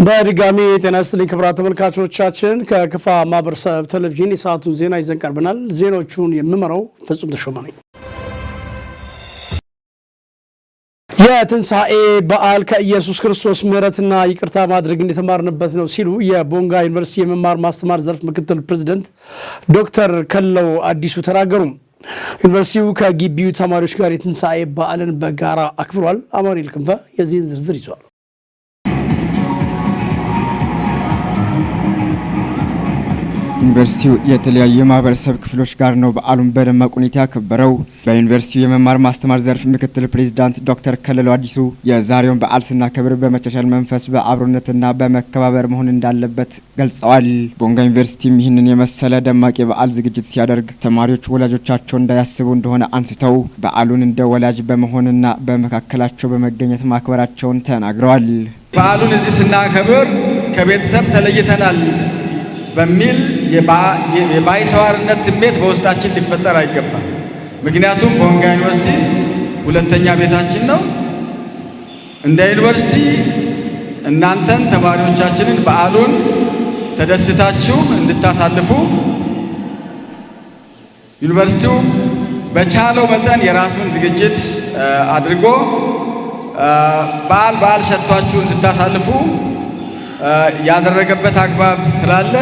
በድጋሚ ጤና ይስጥልኝ ክቡራት ተመልካቾቻችን፣ ከክፋ ማህበረሰብ ቴሌቪዥን የሰዓቱን ዜና ይዘን ቀርበናል። ዜናዎቹን የምመራው ፍጹም ተሾመ ነኝ። የትንሣኤ በዓል ከኢየሱስ ክርስቶስ ምሕረትና ይቅርታ ማድረግ የተማርንበት ነው ሲሉ የቦንጋ ዩኒቨርሲቲ የመማር ማስተማር ዘርፍ ምክትል ፕሬዚደንት ዶክተር ከለው አዲሱ ተናገሩ። ዩኒቨርሲቲው ከግቢው ተማሪዎች ጋር የትንሣኤ በዓልን በጋራ አክብሯል። አማኑኤል ክንፈ የዚህን ዝርዝር ይዟል። ዩኒቨርሲቲው የተለያዩ የማህበረሰብ ክፍሎች ጋር ነው በዓሉን በደማቅ ሁኔታ ያከበረው። በዩኒቨርሲቲው የመማር ማስተማር ዘርፍ ምክትል ፕሬዚዳንት ዶክተር ከለለው አዲሱ የዛሬውን በዓል ስናከብር በመቻቻል መንፈስ በአብሮነትና በመከባበር መሆን እንዳለበት ገልጸዋል። ቦንጋ ዩኒቨርሲቲም ይህንን የመሰለ ደማቅ የበዓል ዝግጅት ሲያደርግ ተማሪዎች ወላጆቻቸው እንዳያስቡ እንደሆነ አንስተው በዓሉን እንደ ወላጅ በመሆንና በመካከላቸው በመገኘት ማክበራቸውን ተናግረዋል። በዓሉን እዚህ ስናከብር ከቤተሰብ ተለይተናል በሚል የባይተዋርነት ስሜት በውስጣችን ሊፈጠር አይገባም። ምክንያቱም ቦንጋ ዩኒቨርሲቲ ሁለተኛ ቤታችን ነው። እንደ ዩኒቨርሲቲ እናንተን ተማሪዎቻችንን በዓሉን ተደስታችሁ እንድታሳልፉ ዩኒቨርሲቲው በቻለው መጠን የራሱን ዝግጅት አድርጎ በዓል በዓል ሸቷችሁ እንድታሳልፉ ያደረገበት አግባብ ስላለ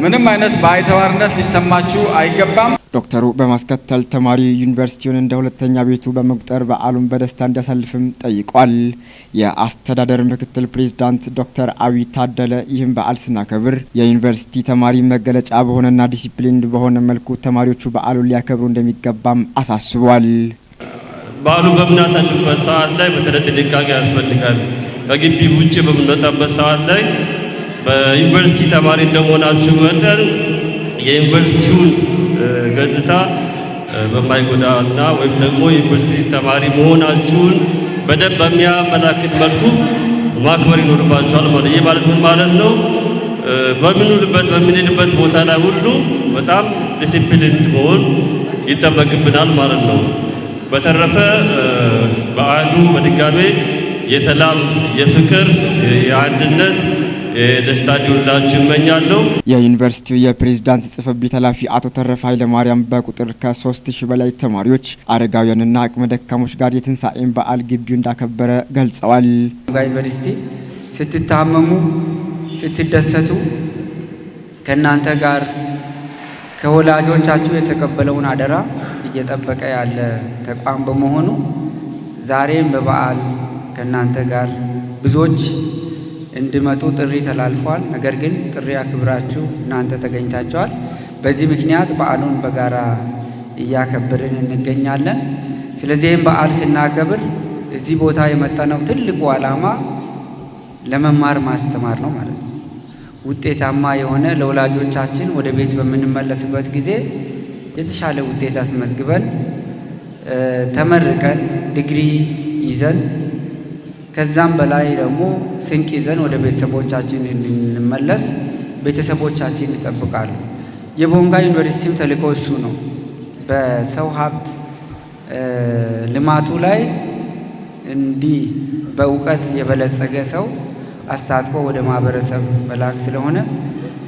ምንም አይነት ባይተዋርነት ሊሰማችሁ አይገባም። ዶክተሩ በማስከተል ተማሪ ዩኒቨርሲቲውን እንደ ሁለተኛ ቤቱ በመቁጠር በዓሉን በደስታ እንዲያሳልፍም ጠይቋል። የአስተዳደር ምክትል ፕሬዚዳንት ዶክተር አብይ ታደለ ይህን በዓል ስናከብር የዩኒቨርሲቲ ተማሪ መገለጫ በሆነና ዲሲፕሊን በሆነ መልኩ ተማሪዎቹ በዓሉን ሊያከብሩ እንደሚገባም አሳስቧል። በዓሉ በምናሳልፍበት ሰዓት ላይ በተለይ ጥንቃቄ ያስፈልጋል። ከግቢ ውጭ በምንወጣበት ሰዓት ላይ በዩኒቨርሲቲ ተማሪ እንደመሆናችሁ መጠን የዩኒቨርሲቲውን ገጽታ በማይጎዳና ወይም ደግሞ የዩኒቨርሲቲ ተማሪ መሆናችሁን በደንብ በሚያመላክት መልኩ ማክበር ይኖርባችኋል። ማለት ይህ ማለት ምን ማለት ነው? በምንውልበት በምንሄድበት ቦታ ላይ ሁሉ በጣም ዲሲፕሊን መሆን ይጠበቅብናል ማለት ነው። በተረፈ በዓሉ በድጋሜ የሰላም፣ የፍቅር፣ የአንድነት፣ የደስታ እንዲሆንላችሁ እመኛለሁ። የዩኒቨርሲቲው የፕሬዝዳንት ጽሕፈት ቤት ኃላፊ አቶ ተረፈ ኃይለማርያም በቁጥር ከ3000 በላይ ተማሪዎች፣ አረጋውያንና አቅመ ደካሞች ጋር የትንሳኤን በዓል ግቢው እንዳከበረ ገልጸዋል። ዩኒቨርሲቲ ስትታመሙ፣ ስትደሰቱ ከእናንተ ጋር ከወላጆቻችሁ የተቀበለውን አደራ እየጠበቀ ያለ ተቋም በመሆኑ ዛሬም በበዓል ከእናንተ ጋር ብዙዎች እንዲመጡ ጥሪ ተላልፏል። ነገር ግን ጥሪ አክብራችሁ እናንተ ተገኝታችኋል። በዚህ ምክንያት በዓሉን በጋራ እያከበርን እንገኛለን። ስለዚህም በዓል ስናከብር እዚህ ቦታ የመጣነው ትልቁ ዓላማ ለመማር ማስተማር ነው ማለት ነው። ውጤታማ የሆነ ለወላጆቻችን ወደ ቤት በምንመለስበት ጊዜ የተሻለ ውጤት አስመዝግበን ተመርቀን ዲግሪ ይዘን ከዛም በላይ ደግሞ ስንቅ ይዘን ወደ ቤተሰቦቻችን እንድንመለስ ቤተሰቦቻችን ይጠብቃሉ። የቦንጋ ዩኒቨርሲቲም ተልእኮ እሱ ነው። በሰው ሀብት ልማቱ ላይ እንዲህ በእውቀት የበለጸገ ሰው አስታጥቆ ወደ ማህበረሰብ መላክ ስለሆነ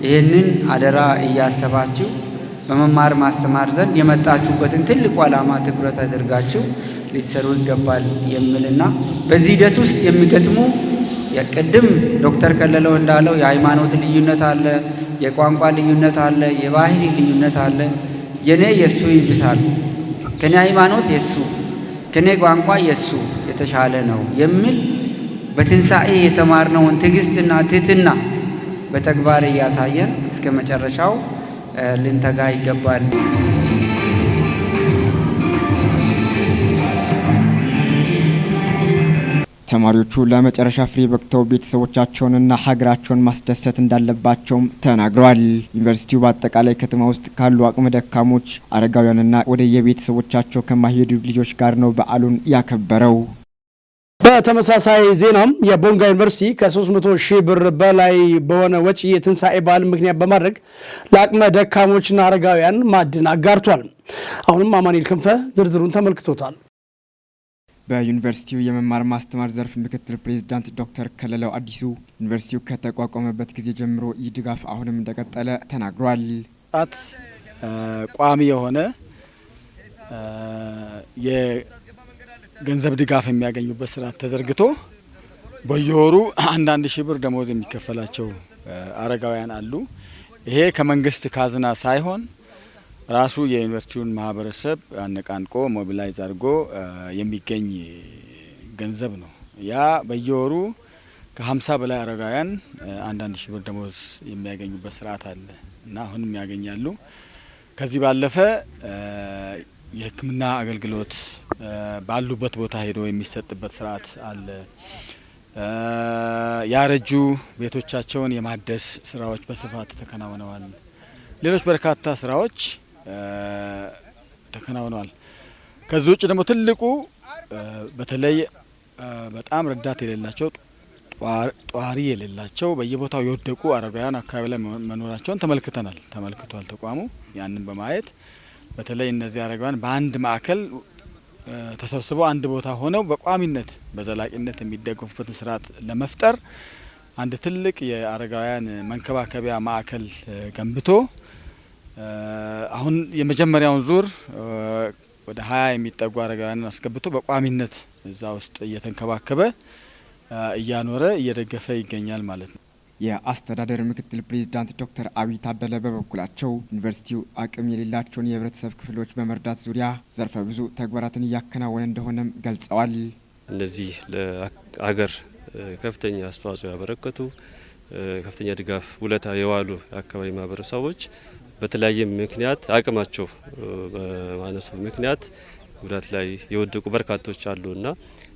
ይህንን አደራ እያሰባችሁ በመማር ማስተማር ዘንድ የመጣችሁበትን ትልቁ ዓላማ ትኩረት አድርጋችሁ ሊሰሩ ይገባል የሚልና በዚህ ሂደት ውስጥ የሚገጥሙ ቅድም ዶክተር ከለለው እንዳለው የሃይማኖት ልዩነት አለ፣ የቋንቋ ልዩነት አለ፣ የባህሪ ልዩነት አለ። የኔ የእሱ ይብሳል፣ ከኔ ሃይማኖት የእሱ፣ ከኔ ቋንቋ የእሱ የተሻለ ነው የሚል በትንሣኤ የተማርነውን ትዕግስትና ትህትና በተግባር እያሳየን እስከ መጨረሻው ልንተጋ ይገባል። ተማሪዎቹ ለመጨረሻ ፍሬ በቅተው ቤተሰቦቻቸውንና ሀገራቸውን ማስደሰት እንዳለባቸውም ተናግረዋል። ዩኒቨርሲቲው በአጠቃላይ ከተማ ውስጥ ካሉ አቅመ ደካሞች፣ አረጋውያንና ወደ የቤተሰቦቻቸው ከማይሄዱ ልጆች ጋር ነው በዓሉን ያከበረው። በተመሳሳይ ዜናም የቦንጋ ዩኒቨርሲቲ ከ300 ሺህ ብር በላይ በሆነ ወጪ የትንሣኤ በዓል ምክንያት በማድረግ ለአቅመ ደካሞችና አረጋውያን ማዕድን አጋርቷል። አሁንም አማኑኤል ክንፈ ዝርዝሩን ተመልክቶታል። በዩኒቨርሲቲው የመማር ማስተማር ዘርፍ ምክትል ፕሬዚዳንት ዶክተር ከለለው አዲሱ ዩኒቨርሲቲው ከተቋቋመበት ጊዜ ጀምሮ ይህ ድጋፍ አሁንም እንደቀጠለ ተናግሯል። ቋሚ የሆነ የገንዘብ ድጋፍ የሚያገኙበት ስርዓት ተዘርግቶ በየወሩ አንዳንድ ሺህ ብር ደሞዝ የሚከፈላቸው አረጋውያን አሉ። ይሄ ከመንግስት ካዝና ሳይሆን ራሱ የዩኒቨርሲቲውን ማህበረሰብ አነቃንቆ mobilize አድርጎ የሚገኝ ገንዘብ ነው። ያ በየወሩ ከ50 በላይ አረጋውያን አንዳንድ ሺህ ብር ደሞዝ የሚያገኙበት ስርዓት አለ እና አሁንም ያገኛሉ። ከዚህ ባለፈ የሕክምና አገልግሎት ባሉበት ቦታ ሄዶ የሚሰጥበት ስርዓት አለ። ያረጁ ቤቶቻቸውን የማደስ ስራዎች በስፋት ተከናውነዋል። ሌሎች በርካታ ስራዎች ተከናውነዋል። ከዚህ ውጭ ደግሞ ትልቁ በተለይ በጣም ረዳት የሌላቸው፣ ጧሪ የሌላቸው፣ በየቦታው የወደቁ አረጋውያን አካባቢ ላይ መኖራቸውን ተመልክተናል ተመልክቷል ተቋሙ። ያንን በማየት በተለይ እነዚህ አረጋውያን በአንድ ማዕከል ተሰብስበው አንድ ቦታ ሆነው በቋሚነት በዘላቂነት የሚደገፉበትን ስርዓት ለመፍጠር አንድ ትልቅ የአረጋውያን መንከባከቢያ ማዕከል ገንብቶ አሁን የመጀመሪያውን ዙር ወደ 20 የሚጠጉ አረጋውያንን አስገብቶ በቋሚነት እዛ ውስጥ እየተንከባከበ፣ እያኖረ፣ እየደገፈ ይገኛል ማለት ነው። የአስተዳደር ምክትል ፕሬዚዳንት ዶክተር አብይ ታደለ በበኩላቸው ዩኒቨርሲቲው አቅም የሌላቸውን የህብረተሰብ ክፍሎች በመርዳት ዙሪያ ዘርፈ ብዙ ተግባራትን እያከናወነ እንደሆነም ገልጸዋል። እነዚህ ለአገር ከፍተኛ አስተዋጽኦ ያበረከቱ፣ ከፍተኛ ድጋፍ ውለታ የዋሉ የአካባቢ ማህበረሰቦች በተለያየ ምክንያት አቅማቸው በማነሱ ምክንያት ጉዳት ላይ የወደቁ በርካቶች አሉና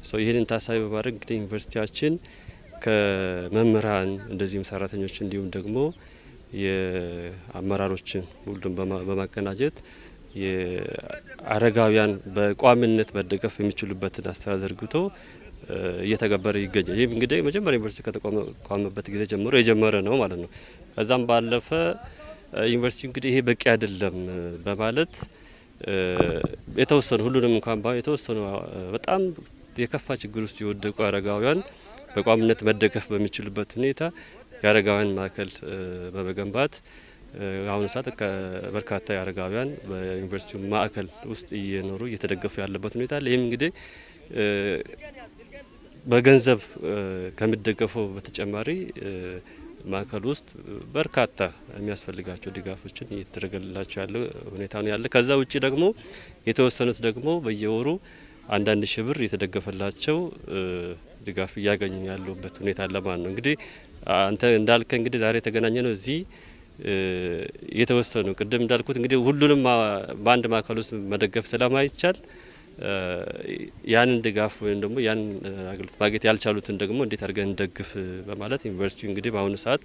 so ይህንን ታሳቢ በማድረግ እንግዲህ ዩኒቨርሲቲያችን ከመምህራን እንደዚሁም ሰራተኞች እንዲሁም ደግሞ የአመራሮችን ሁሉም በማቀናጀት የአረጋውያን በቋሚነት መደገፍ የሚችሉበትን አሰራር ዘርግቶ እየተገበረ ይገኛል። ይህም እንግዲህ መጀመሪያ ዩኒቨርሲቲ ከተቋቋመበት ጊዜ ጀምሮ የጀመረ ነው ማለት ነው። ከዛም ባለፈ ዩኒቨርሲቲ እንግዲህ ይሄ በቂ አይደለም በማለት የተወሰኑ፣ ሁሉንም እንኳን ባይሆን የተወሰኑ በጣም የከፋ ችግር ውስጥ የወደቁ አረጋውያን በቋሚነት መደገፍ በሚችሉበት ሁኔታ የአረጋውያን ማዕከል በመገንባት አሁኑ ሰዓት በርካታ የአረጋውያን በዩኒቨርሲቲው ማዕከል ውስጥ እየኖሩ እየተደገፉ ያለበት ሁኔታ አለ። ይህም እንግዲህ በገንዘብ ከሚደገፈው በተጨማሪ ማዕከል ውስጥ በርካታ የሚያስፈልጋቸው ድጋፎችን እየተደረገላቸው ያለ ሁኔታ ነው ያለ። ከዛ ውጭ ደግሞ የተወሰኑት ደግሞ በየወሩ አንዳንድ ሺህ ብር የተደገፈላቸው ድጋፍ እያገኙ ያሉበት ሁኔታ አለ ማለት ነው። እንግዲህ አንተ እንዳልከ እንግዲህ ዛሬ የተገናኘ ነው እዚህ የተወሰኑ፣ ቅድም እንዳልኩት እንግዲህ ሁሉንም በአንድ ማዕከል ውስጥ መደገፍ ስለማይቻል ያንን ድጋፍ ወይም ደግሞ ያንን አገልግሎት ማግኘት ያልቻሉትን ደግሞ እንዴት አድርገን እንደግፍ በማለት ዩኒቨርሲቲው እንግዲህ በአሁኑ ሰዓት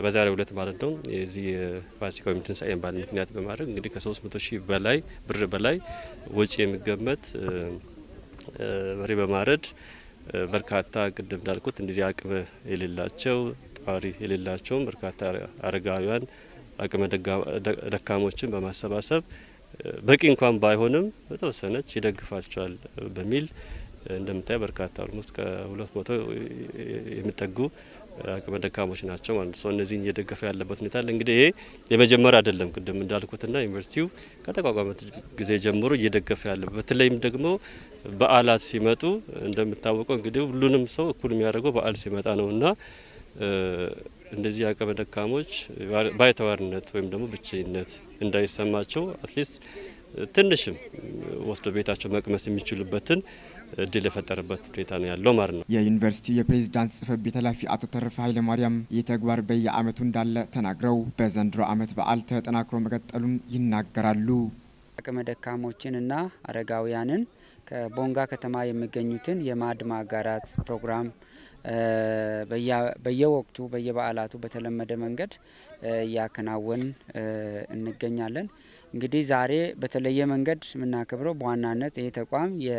በዛሬው ዕለት ማለት ነው የዚህ የፋሲካ ወይም ትንሳኤን በዓል ምክንያት በማድረግ እንግዲህ ከ300 ሺህ በላይ ብር በላይ ወጪ የሚገመት በሬ በማረድ በርካታ ቅድም እንዳልኩት እንደዚህ አቅም የሌላቸው፣ ጧሪ የሌላቸውም በርካታ አረጋውያን አቅመ ደካሞችን በማሰባሰብ በቂ እንኳን ባይሆንም በተወሰነች ይደግፋቸዋል በሚል እንደምታይ በርካታ almost ከ200 የሚጠጉ አቅመ ደካሞች ናቸው ማለት ነው። እነዚህን እየደገፈ ያለበት ሁኔታ አለ። እንግዲህ ይሄ የመጀመሪያ አይደለም። ቅድም እንዳልኩትና ዩኒቨርሲቲው ከተቋቋመበት ጊዜ ጀምሮ እየደገፈ ያለ፣ በተለይም ደግሞ በዓላት ሲመጡ እንደምታወቀው እንግዲህ ሁሉንም ሰው እኩል የሚያደርገው በዓል ሲመጣ ነውና እንደዚህ አቅመ ደካሞች ባይተዋርነት ወይም ደግሞ ብቸኝነት እንዳይሰማቸው at least ትንሽም ወስዶ ቤታቸው መቅመስ የሚችሉበትን እድል የፈጠረበት ሁኔታ ነው ያለው ማለት ነው። የዩኒቨርሲቲው የፕሬዚዳንት ጽህፈት ቤት ኃላፊ አቶ ተረፈ ኃይለማርያም ይህ ተግባር በየዓመቱ እንዳለ ተናግረው በዘንድሮ ዓመት በዓል ተጠናክሮ መቀጠሉን ይናገራሉ። አቅመ ደካሞችንና አረጋውያንን ከቦንጋ ከተማ የሚገኙትን የማዕድ ማጋራት ፕሮግራም በየወቅቱ በየበዓላቱ በተለመደ መንገድ እያከናወን እንገኛለን። እንግዲህ ዛሬ በተለየ መንገድ የምናከብረው በዋናነት ይህ ተቋም የ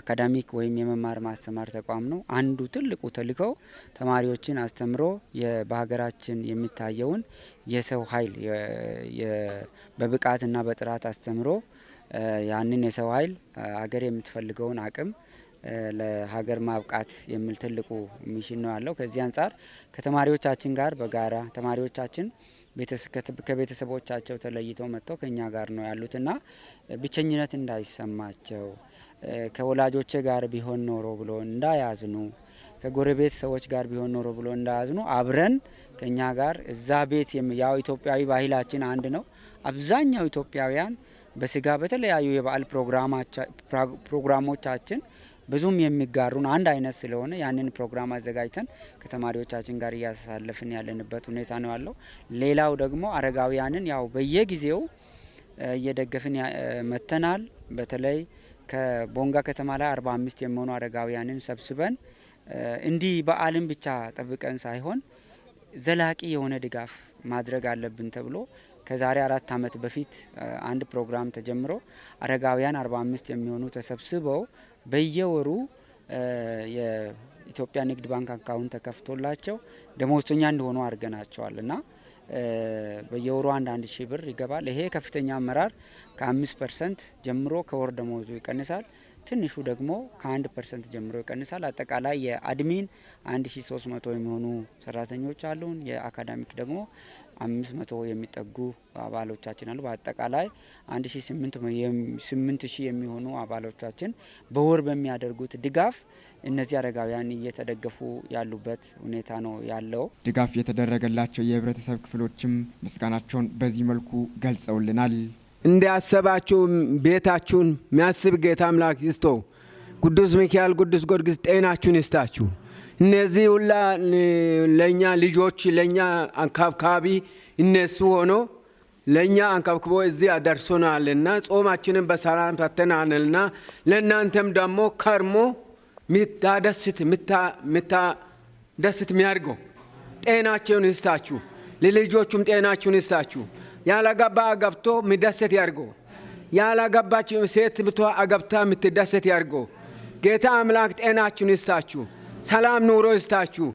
academic ወይም የመማር ማስተማር ተቋም ነው። አንዱ ትልቁ ተልእኮው ተማሪዎችን አስተምሮ በሀገራችን የሚታየውን የሰው ኃይል በብቃትና በጥራት አስተምሮ ያንን የሰው ኃይል ሀገር የምትፈልገውን አቅም ለሀገር ማብቃት የሚል ትልቁ mission ነው ያለው። ከዚህ አንጻር ከተማሪዎቻችን ጋር በጋራ ተማሪዎቻችን ከቤተሰቦቻቸው ተለይተው መጥተው ከኛ ጋር ነው ያሉትና ብቸኝነት እንዳይሰማቸው፣ ከወላጆቼ ጋር ቢሆን ኖሮ ብሎ እንዳያዝኑ፣ ከጎረቤት ሰዎች ጋር ቢሆን ኖሮ ብሎ እንዳያዝኑ አብረን ከኛ ጋር እዛ ቤት ያው ኢትዮጵያዊ ባህላችን አንድ ነው። አብዛኛው ኢትዮጵያውያን በስጋ በተለያዩ የበዓል ፕሮግራሞቻችን ብዙም የሚጋሩን አንድ አይነት ስለሆነ ያንን ፕሮግራም አዘጋጅተን ከተማሪዎቻችን ጋር እያሳለፍን ያለንበት ሁኔታ ነው ያለው። ሌላው ደግሞ አረጋውያንን ያው በየጊዜው እየደገፍን መጥተናል። በተለይ ከቦንጋ ከተማ ላይ 45 የሚሆኑ አረጋውያንን ሰብስበን እንዲህ በዓልን ብቻ ጠብቀን ሳይሆን ዘላቂ የሆነ ድጋፍ ማድረግ አለብን ተብሎ ከዛሬ 4 ዓመት በፊት አንድ ፕሮግራም ተጀምሮ አረጋውያን 45 የሚሆኑ ተሰብስበው በየወሩ የኢትዮጵያ ንግድ ባንክ account ተከፍቶላቸው ደሞዝተኛ እንደሆኑ አድርገናቸዋል እና በየወሩ 1,000 ብር ይገባል። ይሄ ከፍተኛ አመራር ከ5% ጀምሮ ከወር ደሞዙ ይቀንሳል። ትንሹ ደግሞ ከ1% ጀምሮ ይቀንሳል። አጠቃላይ የ admin 1300 የሚሆኑ ሰራተኞች አሉን። የ academic ደግሞ 500 የሚጠጉ አባሎቻችን አሉ። በአጠቃላይ 1800 የሚሆኑ አባሎቻችን በወር በሚያደርጉት ድጋፍ እነዚህ አረጋውያን እየተደገፉ ያሉበት ሁኔታ ነው ያለው። ድጋፍ የተደረገላቸው የህብረተሰብ ክፍሎችም ምስጋናቸውን በዚህ መልኩ ገልጸውልናል። እንዲያሰባችሁ ቤታችሁን የሚያስብ ጌታ አምላክ ይስጦ። ቅዱስ ሚካኤል፣ ቅዱስ ጊዮርጊስ ጤናችሁን ይስጣችሁ። እነዚህ ሁላ ለኛ ልጆች ለኛ አንካብካቢ እነሱ ሆኖ ለኛ አንካብክቦ እዚህ አደርሶናልና ጾማችንን በሰላም ፈተናልና ለእናንተም ደግሞ ከርሞ ሚታደስት የሚያድርገው ጤናቸውን ይስጣችሁ። ለልጆቹም ጤናችሁን ይስጣችሁ። ያላገባ አገብቶ ሚደሰት ያድርገው። ያላገባች ሴት ብቷ አገብታ የምትደሰት ያድርገው። ጌታ አምላክ ጤናችሁን ይስጣችሁ፣ ሰላም ኑሮ ይስጣችሁ።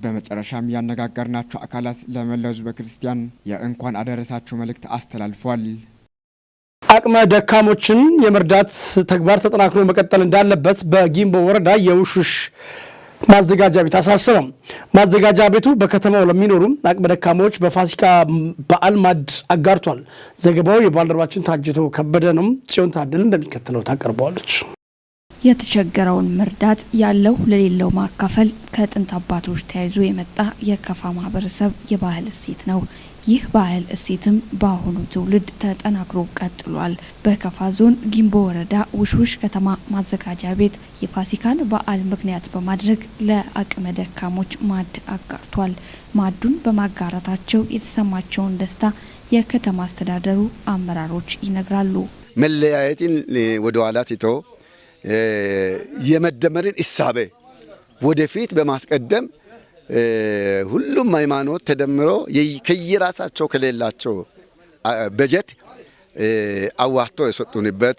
በመጨረሻም ያነጋገርናቸው አካላት ለመላው ሕዝበ ክርስቲያን የእንኳን አደረሳችሁ መልእክት አስተላልፏል። አቅመ ደካሞችን የመርዳት ተግባር ተጠናክሮ መቀጠል እንዳለበት በጊምቦ ወረዳ የውሹሽ ማዘጋጃ ቤት አሳሰበ። ማዘጋጃ ቤቱ በከተማው ለሚኖሩ አቅመ ደካሞች በፋሲካ በዓል ማዕድ አጋርቷል። ዘገባው የባልደረባችን ታጅቶ ከበደ ነው። ጽዮን ታድል እንደሚከተለው ታቀርበዋለች። የተቸገረውን መርዳት፣ ያለው ለሌለው ማካፈል ከጥንት አባቶች ተያይዞ የመጣ የከፋ ማህበረሰብ የባህል እሴት ነው። ይህ ባህል እሴትም በአሁኑ ትውልድ ተጠናክሮ ቀጥሏል። በከፋ ዞን ጊምቦ ወረዳ ውሽውሽ ከተማ ማዘጋጃ ቤት የፋሲካን በዓል ምክንያት በማድረግ ለአቅመ ደካሞች ማዕድ አጋርቷል። ማዕዱን በማጋራታቸው የተሰማቸውን ደስታ የከተማ አስተዳደሩ አመራሮች ይነግራሉ። መለያየትን ወደ ኋላ ትቶ የመደመርን እሳቤ ወደፊት በማስቀደም ሁሉም ሃይማኖት ተደምሮ ከየራሳቸው ከሌላቸው በጀት አዋጥቶ የሰጡንበት፣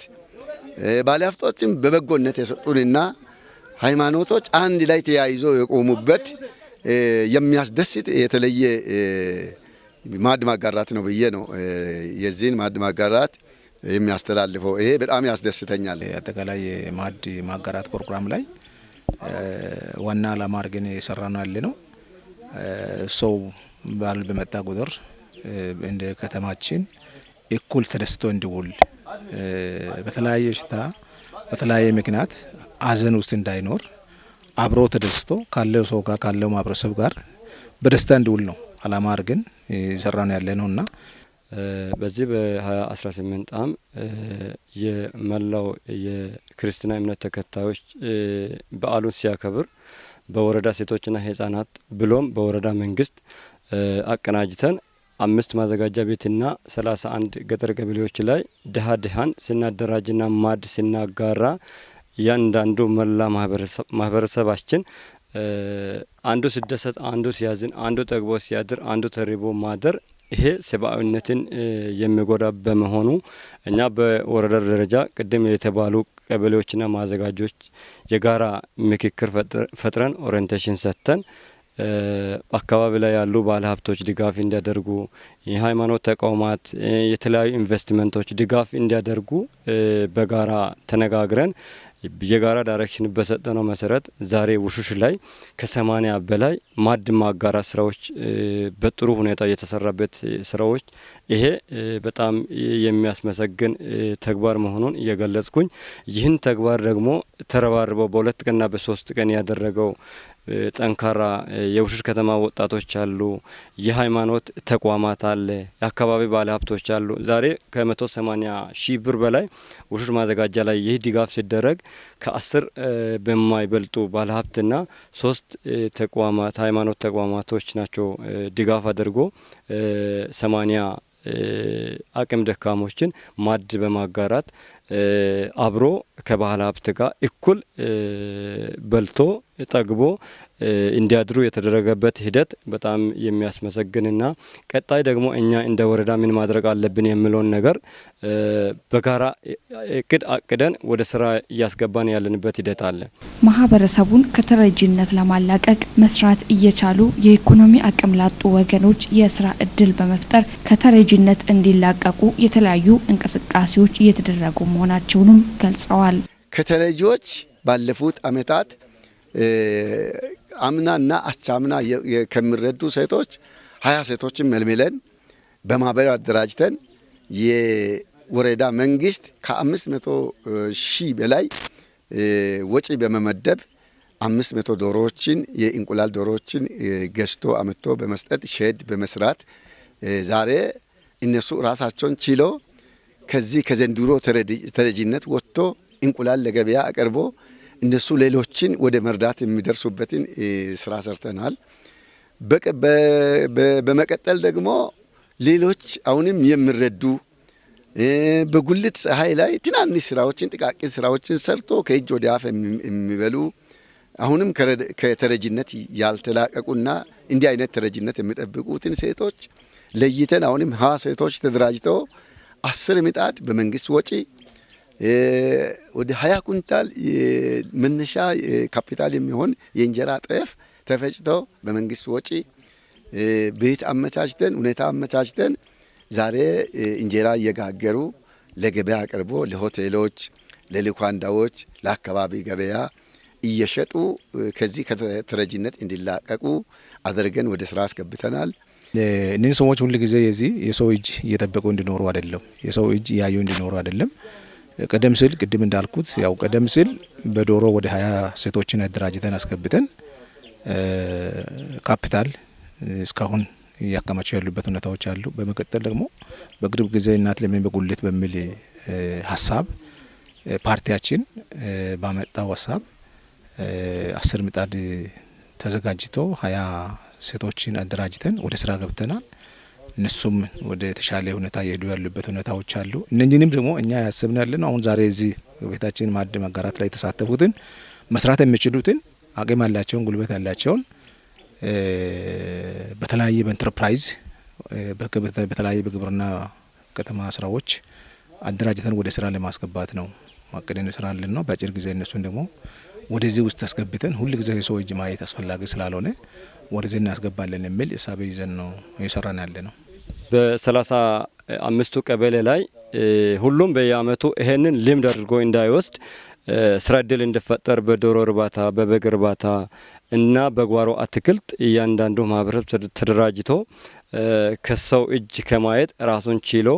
ባለሀብቶችም በበጎነት የሰጡንና ሃይማኖቶች አንድ ላይ ተያይዞ የቆሙበት የሚያስደስት የተለየ ማዕድ ማጋራት ነው ብዬ ነው የዚህን ማዕድ ማጋራት የሚያስተላልፈው። ይሄ በጣም ያስደስተኛል። አጠቃላይ የማዕድ ማጋራት ፕሮግራም ላይ ዋና ዓላማ አድርገን የሰራ ነው ያለ ነው። ሰው በዓል በመጣ ቁጥር እንደ ከተማችን እኩል ተደስቶ እንዲውል፣ በተለያየ ሽታ በተለያየ ምክንያት ሀዘን ውስጥ እንዳይኖር አብሮ ተደስቶ ካለው ሰው ጋር ካለው ማህበረሰብ ጋር በደስታ እንዲውል ነው ዓላማ አድርገን የሰራ ነው ያለ ነውና። በዚህ በ2018 ዓ.ም የመላው የክርስትና እምነት ተከታዮች በዓሉን ሲያከብር በወረዳ ሴቶችና ህጻናት ብሎም በወረዳ መንግስት አቀናጅተን 5 ማዘጋጃ ቤትና 31 ገጠር ቀበሌዎች ላይ ድሀ ድሀን ስናደራጅና ማዕድ ስናጋራ እያንዳንዱ መላ ማህበረሰባችን አንዱ ሲደሰት አንዱ ሲያዝን፣ አንዱ ጠግቦ ሲያድር፣ አንዱ ተርቦ ማደር ይሄ ሰብአዊነትን የሚጎዳ በመሆኑ እኛ በወረዳ ደረጃ ቅድም የተባሉ ቀበሌዎችና ማዘጋጆች የጋራ ምክክር ፈጥረን orientation ሰጥተን አካባቢ ላይ ያሉ ባለሀብቶች ድጋፍ እንዲያደርጉ፣ የሃይማኖት ተቋማት፣ የተለያዩ ኢንቨስትመንቶች ድጋፍ እንዲያደርጉ በጋራ ተነጋግረን የጋራ direction በሰጠነው መሰረት ዛሬ ውሹሽ ላይ ከ80 በላይ ማዕድ ማጋራት ስራዎች በጥሩ ሁኔታ የተሰራበት ስራዎች፣ ይሄ በጣም የሚያስመሰግን ተግባር መሆኑን እየገለጽኩኝ፣ ይህን ተግባር ደግሞ ተረባርበው በ2 ቀንና በ3 ቀን ያደረገው ጠንካራ የውሹሽ ከተማ ወጣቶች አሉ፣ የሃይማኖት ተቋማት አለ፣ የአካባቢ ባለሀብቶች አሉ። ዛሬ ከ180 ሺህ ብር በላይ ውሹሽ ማዘጋጃ ላይ ይህ ድጋፍ ሲደረግ ከ10 በማይበልጡ ባለሀብትና ሶስት ተቋማት፣ ሃይማኖት ተቋማቶች ናቸው ድጋፍ አድርጎ 80 አቅም ደካሞችን ማዕድ በማጋራት አብሮ ከባለ ሀብት ጋር እኩል በልቶ ጠግቦ እንዲያድሩ የተደረገበት ሂደት በጣም የሚያስመሰግንና ቀጣይ ደግሞ እኛ እንደ ወረዳ ምን ማድረግ አለብን የሚለውን ነገር በጋራ እቅድ አቅደን ወደ ስራ እያስገባን ያለንበት ሂደት አለ። ማህበረሰቡን ከተረጂነት ለማላቀቅ መስራት እየቻሉ የኢኮኖሚ አቅም ላጡ ወገኖች የስራ እድል በመፍጠር ከተረጂነት እንዲላቀቁ የተለያዩ እንቅስቃሴዎች እየተደረጉ መሆናቸውንም ገልጸዋል። ከተረጂዎች ባለፉት አመታት አምናና አቻምና ከሚረዱ ሴቶች 20 ሴቶችን መልምለን በማህበር አደራጅተን የወረዳ መንግስት ከ500 ሺህ በላይ ወጪ በመመደብ 500 ዶሮዎችን፣ የእንቁላል ዶሮዎችን ገዝቶ አምጥቶ በመስጠት፣ shed በመስራት ዛሬ እነሱ ራሳቸውን ችሎ ከዚህ ከዘንድሮ ተረጂነት ወጥቶ እንቁላል ለገበያ አቅርቦ እነሱ ሌሎችን ወደ መርዳት የሚደርሱበትን ስራ ሰርተናል። በመቀጠል ደግሞ ሌሎች አሁንም የሚረዱ በጉልት ፀሐይ ላይ ትናንሽ ስራዎችን፣ ጥቃቅን ስራዎችን ሰርቶ ከእጅ ወደ አፍ የሚበሉ፣ አሁንም ከተረጂነት ያልተላቀቁና እንዲህ አይነት ተረጂነት የሚጠብቁትን ሴቶች ለይተን አሁንም 20 ሴቶች ተደራጅተው 10 ምጣድ በመንግስት ወጪ፣ ወደ 20 ኩንታል መነሻ ካፒታል የሚሆን የእንጀራ ጤፍ ተፈጭቶ በመንግስት ወጪ ቤት አመቻችተን፣ ሁኔታ አመቻችተን ዛሬ እንጀራ እየጋገሩ ለገበያ አቅርቦ ለሆቴሎች፣ ለልኳንዳዎች፣ ለአካባቢ ገበያ እየሸጡ ከዚህ ከተረጂነት እንዲላቀቁ አድርገን ወደ ስራ አስገብተናል። እነዚህ ሰዎች ሁል ጊዜ የዚህ የሰው እጅ እየጠበቁ እንዲኖሩ አይደለም፣ የሰው እጅ እያዩ እንዲኖሩ አይደለም። ቀደም ሲል ቅድም እንዳልኩት ያው ቀደም ሲል በዶሮ ወደ 20 ሴቶችን አደራጅተን አስገብተን ካፒታል እስካሁን እያከማቸው ያሉበት ሁኔታዎች አሉ። በመቀጠል ደግሞ በቅርብ ጊዜ እናት ለምን በጉልት በሚል ሀሳብ ፓርቲያችን ባመጣው ሀሳብ 10 ምጣድ ተዘጋጅቶ 20 ሴቶችን አደራጅተን ወደ ስራ ገብተናል። እነሱም ወደ ተሻለ ሁኔታ እየሄዱ ያሉበት ሁኔታዎች አሉ። እነዚህንም ደግሞ እኛ ያሰብን ያለ ነው። አሁን ዛሬ እዚህ ቤታችን ማዕድ መጋራት ላይ የተሳተፉትን፣ መስራት የሚችሉትን፣ አቅም ያላቸውን፣ ጉልበት ያላቸውን በተለያየ በኢንተርፕራይዝ፣ በተለያየ በግብርና ከተማ ስራዎች አደራጅተን ወደ ስራ ለማስገባት ነው አቅደን ስራ ያለን ነው። በአጭር ጊዜ እነሱን ደግሞ ወደዚህ ውስጥ አስገብተን ሁል ጊዜ የሰው እጅ ማየት አስፈላጊ ስላልሆነ ወደዚህ እናስገባለን የሚል እሳቤ ይዘን ነው እየሰራን ያለ ነው። በ35ቱ ቀበሌ ላይ ሁሉም በየአመቱ ይሄንን ልምድ አድርጎ እንዳይወስድ ስራ እድል እንዲፈጠር በዶሮ እርባታ፣ በበግ እርባታ እና በጓሮ አትክልት እያንዳንዱ ማህበረሰብ ተደራጅቶ ከሰው እጅ ከማየት ራሱን ችሎ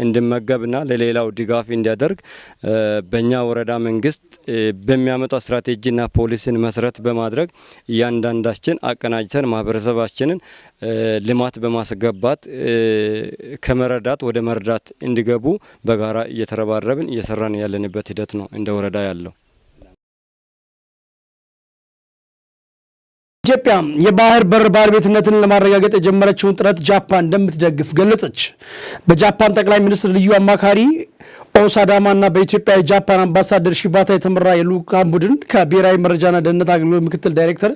እንዲመገብና ለሌላው ድጋፍ እንዲያደርግ በእኛ ወረዳ መንግስት በሚያመጣው ስትራቴጂና ፖሊሲን መሰረት በማድረግ እያንዳንዳችን አቀናጅተን ማህበረሰባችንን ልማት በማስገባት ከመረዳት ወደ መርዳት እንዲገቡ በጋራ እየተረባረብን እየሰራን ያለንበት ሂደት ነው እንደ ወረዳ ያለው። ኢትዮጵያ የባህር በር ባለቤትነትን ለማረጋገጥ የጀመረችውን ጥረት ጃፓን እንደምትደግፍ ገለጸች። በጃፓን ጠቅላይ ሚኒስትር ልዩ አማካሪ ኦሳዳማ እና በኢትዮጵያ የጃፓን አምባሳደር ሺባታ የተመራ የልዑካን ቡድን ከብሔራዊ መረጃና ደህንነት አገልግሎት ምክትል ዳይሬክተር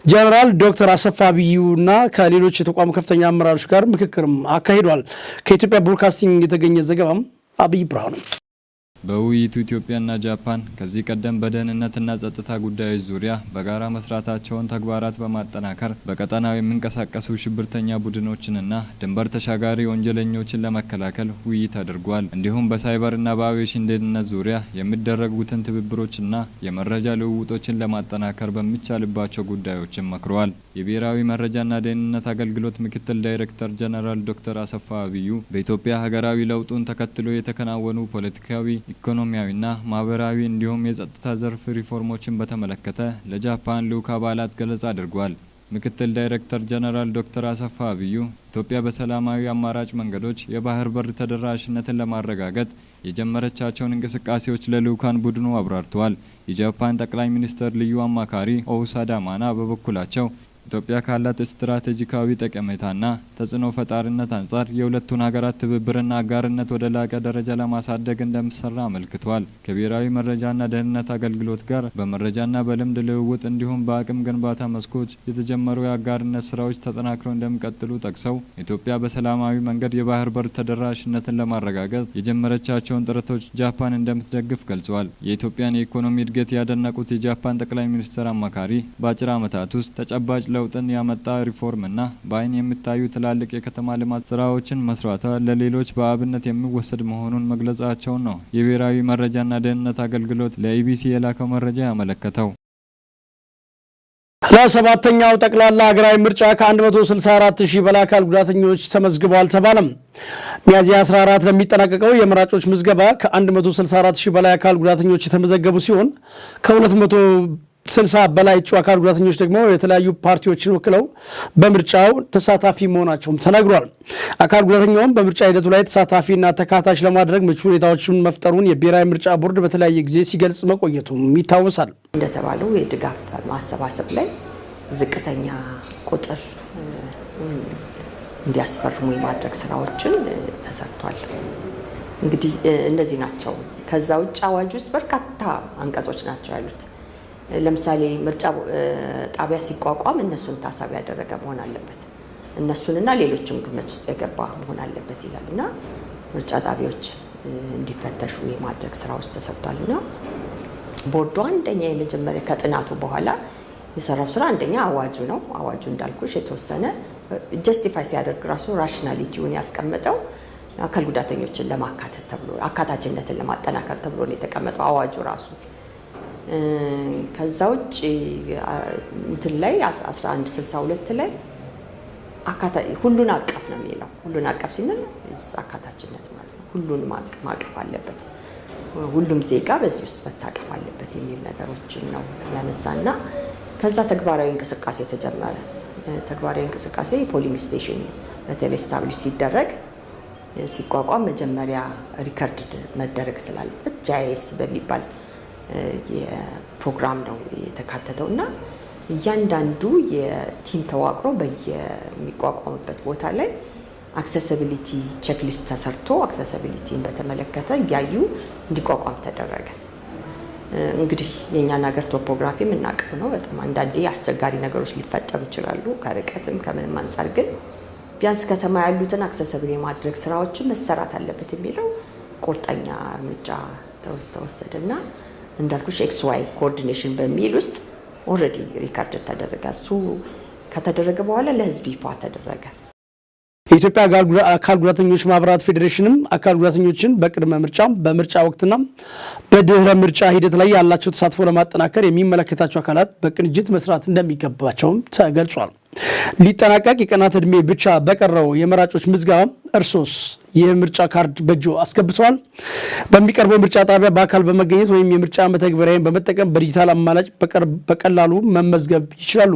ጀነራል ዶክተር አሰፋ አብዩና ከሌሎች የተቋሙ ከፍተኛ አመራሮች ጋር ምክክርም አካሂዷል። ከኢትዮጵያ ብሮድካስቲንግ የተገኘ ዘገባም አብይ ብርሃኑ። በውይይቱ ኢትዮጵያና ጃፓን ከዚህ ቀደም በደህንነትና ጸጥታ ጉዳዮች ዙሪያ በጋራ መስራታቸውን ተግባራት በማጠናከር በቀጠናው የሚንቀሳቀሱ ሽብርተኛ ቡድኖችንና ድንበር ተሻጋሪ ወንጀለኞችን ለመከላከል ውይይት አድርጓል። እንዲሁም በሳይበርና በአቪዬሽን ደህንነት ዙሪያ የሚደረጉትን ትብብሮችና የመረጃ ልውውጦችን ለማጠናከር በሚቻልባቸው ጉዳዮችን መክረዋል። የብሔራዊ መረጃና ደህንነት አገልግሎት ምክትል ዳይሬክተር ጀነራል ዶክተር አሰፋ አብዩ በኢትዮጵያ ሀገራዊ ለውጡን ተከትሎ የተከናወኑ ፖለቲካዊ፣ ኢኮኖሚያዊና ማህበራዊ እንዲሁም የጸጥታ ዘርፍ ሪፎርሞችን በተመለከተ ለጃፓን ልዑክ አባላት ገለጻ አድርጓል። ምክትል ዳይሬክተር ጀነራል ዶክተር አሰፋ አብዩ ኢትዮጵያ በሰላማዊ አማራጭ መንገዶች የባህር በር ተደራሽነትን ለማረጋገጥ የጀመረቻቸውን እንቅስቃሴዎች ለልዑካን ቡድኑ አብራርተዋል። የጃፓን ጠቅላይ ሚኒስትር ልዩ አማካሪ ኦውሳዳ ማና በበኩላቸው ኢትዮጵያ ካላት ስትራቴጂካዊ ጠቀሜታና ተጽዕኖ ፈጣሪነት አንጻር የሁለቱን ሀገራት ትብብርና አጋርነት ወደ ላቀ ደረጃ ለማሳደግ እንደሚሰራ አመልክቷል። ከብሔራዊ መረጃና ደህንነት አገልግሎት ጋር በመረጃና በልምድ ልውውጥ እንዲሁም በአቅም ግንባታ መስኮች የተጀመሩ የአጋርነት ስራዎች ተጠናክረው እንደሚቀጥሉ ጠቅሰው፣ ኢትዮጵያ በሰላማዊ መንገድ የባህር በር ተደራሽነትን ለማረጋገጥ የጀመረቻቸውን ጥረቶች ጃፓን እንደምትደግፍ ገልጸዋል። የኢትዮጵያን የኢኮኖሚ እድገት ያደነቁት የጃፓን ጠቅላይ ሚኒስትር አማካሪ በአጭር ዓመታት ውስጥ ተጨባጭ ለውጥን ያመጣ ሪፎርምና በአይን የሚታዩ ትላልቅ የከተማ ልማት ስራዎችን መስራቷ ለሌሎች በአብነት የሚወሰድ መሆኑን መግለጻቸውን ነው የብሔራዊ መረጃና ደህንነት አገልግሎት ለኢቢሲ የላከው መረጃ ያመለከተው። ለሰባተኛው ጠቅላላ ሀገራዊ ምርጫ ከ164 ሺህ በላይ አካል ጉዳተኞች ተመዝግበዋል ተባለም። ሚያዝያ 14 ለሚጠናቀቀው የመራጮች ምዝገባ ከ164 ሺህ በላይ አካል ጉዳተኞች የተመዘገቡ ሲሆን፣ ከ260 በላይ እጩ አካል ጉዳተኞች ደግሞ የተለያዩ ፓርቲዎችን ወክለው በምርጫው ተሳታፊ መሆናቸውም ተነግሯል። አካል ጉዳተኛውም በምርጫ ሂደቱ ላይ ተሳታፊና ተካታች ለማድረግ ምቹ ሁኔታዎችን መፍጠሩን የብሔራዊ ምርጫ ቦርድ በተለያየ ጊዜ ሲገልጽ መቆየቱም ይታወሳል። እንደተባለው የድጋፍ ማሰባሰብ ላይ ዝቅተኛ ቁጥር እንዲያስፈርሙ የማድረግ ስራዎችን ተሰርቷል። እንግዲህ እነዚህ ናቸው። ከዛ ውጭ አዋጅ ውስጥ በርካታ አንቀጾች ናቸው ያሉት። ለምሳሌ ምርጫ ጣቢያ ሲቋቋም እነሱን ታሳቢ ያደረገ መሆን አለበት፣ እነሱንና ሌሎችም ግምት ውስጥ የገባ መሆን አለበት ይላል እና ምርጫ ጣቢያዎች እንዲፈተሹ የማድረግ ስራዎች ተሰርቷል። እና ቦርዱ አንደኛ የመጀመሪያ ከጥናቱ በኋላ የሰራው ስራ አንደኛ አዋጁ ነው። አዋጁ እንዳልኩሽ የተወሰነ justify ሲያደርግ ራሱ rationality ውን ያስቀመጠው አካል ጉዳተኞችን ለማካተት ተብሎ፣ አካታችነትን ለማጠናከር ተብሎ ነው የተቀመጠው አዋጁ ራሱ። ከዛ ውጭ እንትን ላይ 1162 ላይ ሁሉን አቀፍ ነው የሚለው። ሁሉን አቀፍ ሲንል አካታችነት ማለት ነው። ሁሉን ማቀፍ አለበት፣ ሁሉም ዜጋ በዚህ ውስጥ መታቀፍ አለበት የሚል ነገሮችን ነው ያነሳና ከዛ ተግባራዊ እንቅስቃሴ ተጀመረ። ተግባራዊ እንቅስቃሴ polling station በተለይ establish ሲደረግ፣ ሲቋቋም መጀመሪያ record መደረግ ስላለበት GIS በሚባል የፕሮግራም ነው የተካተተው እና እያንዳንዱ የ team ተዋቅሮ በየሚቋቋምበት ቦታ ላይ accessibility checklist ተሰርቶ accessibility ን በተመለከተ እያዩ እንዲቋቋም ተደረገ። እንግዲህ የእኛን ሀገር topography የምናውቀው ነው። በጣም አንዳንዴ አስቸጋሪ ነገሮች ሊፈጠሩ ይችላሉ ከርቀትም ከምንም አንጻር፣ ግን ቢያንስ ከተማ ያሉትን accessible የማድረግ ስራዎችን መሰራት አለበት የሚለው ቁርጠኛ እርምጃ ተወሰደ እና እንዳልኩሽ XY coordination በሚል ውስጥ already record ተደረገ። እሱ ከተደረገ በኋላ ለህዝብ ይፋ ተደረገ። የኢትዮጵያ አካል ጉዳተኞች ማህበራት ፌዴሬሽንም አካል ጉዳተኞችን በቅድመ ምርጫ፣ በምርጫ ወቅትና በድህረ ምርጫ ሂደት ላይ ያላቸው ተሳትፎ ለማጠናከር የሚመለከታቸው አካላት በቅንጅት መስራት እንደሚገባቸውም ተገልጿል። ሊጠናቀቅ የቀናት ዕድሜ ብቻ በቀረው የመራጮች ምዝገባ እርሶስ የምርጫ ካርድ በእጆ አስገብተዋል? በሚቀርበው ምርጫ ጣቢያ በአካል በመገኘት ወይም የምርጫ መተግበሪያን በመጠቀም በዲጂታል አማራጭ በቀላሉ መመዝገብ ይችላሉ።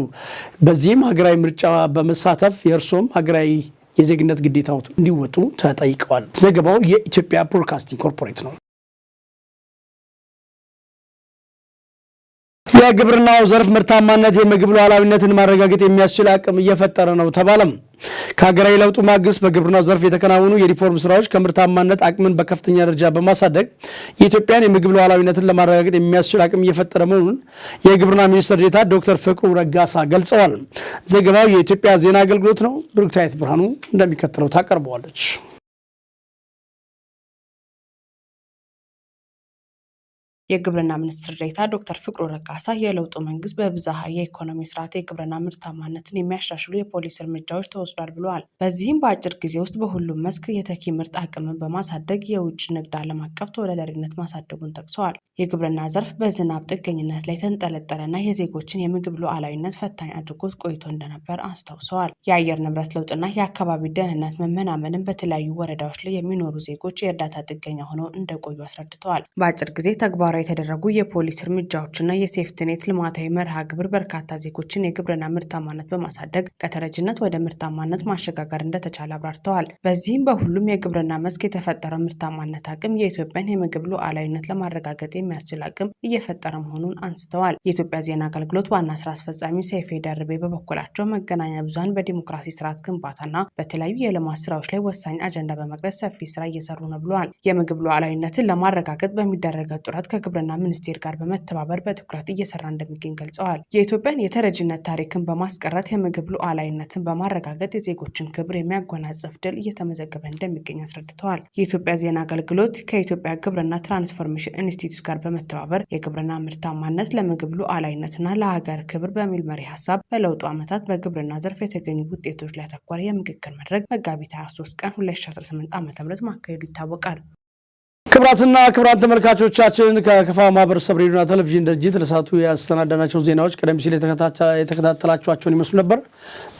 በዚህም ሀገራዊ ምርጫ በመሳተፍ የእርሶም ሀገራዊ የዜግነት ግዴታዎት እንዲወጡ ተጠይቀዋል። ዘገባው የኢትዮጵያ ብሮድካስቲንግ ኮርፖሬት ነው። የግብርናው ዘርፍ ምርታማነት የምግብ ሉዓላዊነትን ማረጋገጥ የሚያስችል አቅም እየፈጠረ ነው ተባለም። ከሀገራዊ ለውጡ ማግስት በግብርናው ዘርፍ የተከናወኑ የሪፎርም ስራዎች ከምርታማነት አቅምን በከፍተኛ ደረጃ በማሳደግ የኢትዮጵያን የምግብ ሉዓላዊነትን ለማረጋገጥ የሚያስችል አቅም እየፈጠረ መሆኑን የግብርና ሚኒስትር ዴኤታ ዶክተር ፍቅሩ ረጋሳ ገልጸዋል። ዘገባው የኢትዮጵያ ዜና አገልግሎት ነው። ብሩክታዊት ብርሃኑ እንደሚከተለው ታቀርበዋለች። የግብርና ሚኒስትር ዴኤታ ዶክተር ፍቅሩ ረጋሳ የለውጡ መንግስት በብዝሃ የኢኮኖሚ ስርዓት የግብርና ምርታማነትን የሚያሻሽሉ የፖሊሲ እርምጃዎች ተወስዷል ብለዋል። በዚህም በአጭር ጊዜ ውስጥ በሁሉም መስክ የተኪ ምርት አቅምን በማሳደግ የውጭ ንግድ ዓለም አቀፍ ተወዳዳሪነት ማሳደጉን ጠቅሰዋል። የግብርና ዘርፍ በዝናብ ጥገኝነት ላይ የተንጠለጠለና የዜጎችን የምግብ ሉዓላዊነት ፈታኝ አድርጎት ቆይቶ እንደነበር አስታውሰዋል። የአየር ንብረት ለውጥና የአካባቢ ደህንነት መመናመንን በተለያዩ ወረዳዎች ላይ የሚኖሩ ዜጎች የእርዳታ ጥገኛ ሆነው እንደቆዩ አስረድተዋል። በአጭር ጊዜ ተግባራዊ የተደረጉ የፖሊሲ እርምጃዎችና የሴፍትኔት ልማታዊ መርሃ ግብር በርካታ ዜጎችን የግብርና ምርታማነት በማሳደግ ከተረጅነት ወደ ምርታማነት ማሸጋገር እንደተቻለ አብራርተዋል። በዚህም በሁሉም የግብርና መስክ የተፈጠረው ምርታማነት አቅም የኢትዮጵያን የምግብ ሉዓላዊነት ለማረጋገጥ የሚያስችል አቅም እየፈጠረ መሆኑን አንስተዋል። የኢትዮጵያ ዜና አገልግሎት ዋና ስራ አስፈጻሚ ሰይፌ ደርቤ በበኩላቸው መገናኛ ብዙኃን በዲሞክራሲ ስርዓት ግንባታና በተለያዩ የልማት ስራዎች ላይ ወሳኝ አጀንዳ በመቅረጽ ሰፊ ስራ እየሰሩ ነው ብለዋል። የምግብ ሉዓላዊነትን ለማረጋገጥ በሚደረገው ጥረት ከግብርና ሚኒስቴር ጋር በመተባበር በትኩረት እየሰራ እንደሚገኝ ገልጸዋል። የኢትዮጵያን የተረጂነት ታሪክን በማስቀረት የምግብ ሉዓላዊነትን በማረጋገጥ የዜጎችን ክብር የሚያጎናጽፍ ድል እየተመዘገበ እንደሚገኝ አስረድተዋል። የኢትዮጵያ ዜና አገልግሎት ከኢትዮጵያ ግብርና ትራንስፎርሜሽን ኢንስቲትዩት ጋር በመተባበር የግብርና ምርታማነት ለምግብ ሉዓላዊነትና ለሀገር ክብር በሚል መሪ ሀሳብ በለውጡ ዓመታት በግብርና ዘርፍ የተገኙ ውጤቶች ላይ ያተኮረ የምክክር መድረክ መጋቢት 23 ቀን 2018 ዓ.ም ማካሄዱ ይታወቃል። ክቡራትና ክቡራን ተመልካቾቻችን፣ ከከፋ ማህበረሰብ ሬዲዮና ቴሌቪዥን ድርጅት ለሰዓቱ ያሰናዳናቸው ዜናዎች ቀደም ሲል የተከታተላችኋቸውን ይመስሉ ነበር።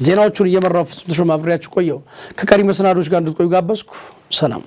ዜናዎቹን እየመራው ፍጹም ተሾመ አብሬያችሁ ቆየሁ። ከቀሪ መሰናዶች ጋር እንድትቆዩ ጋበዝኩ። ሰላም።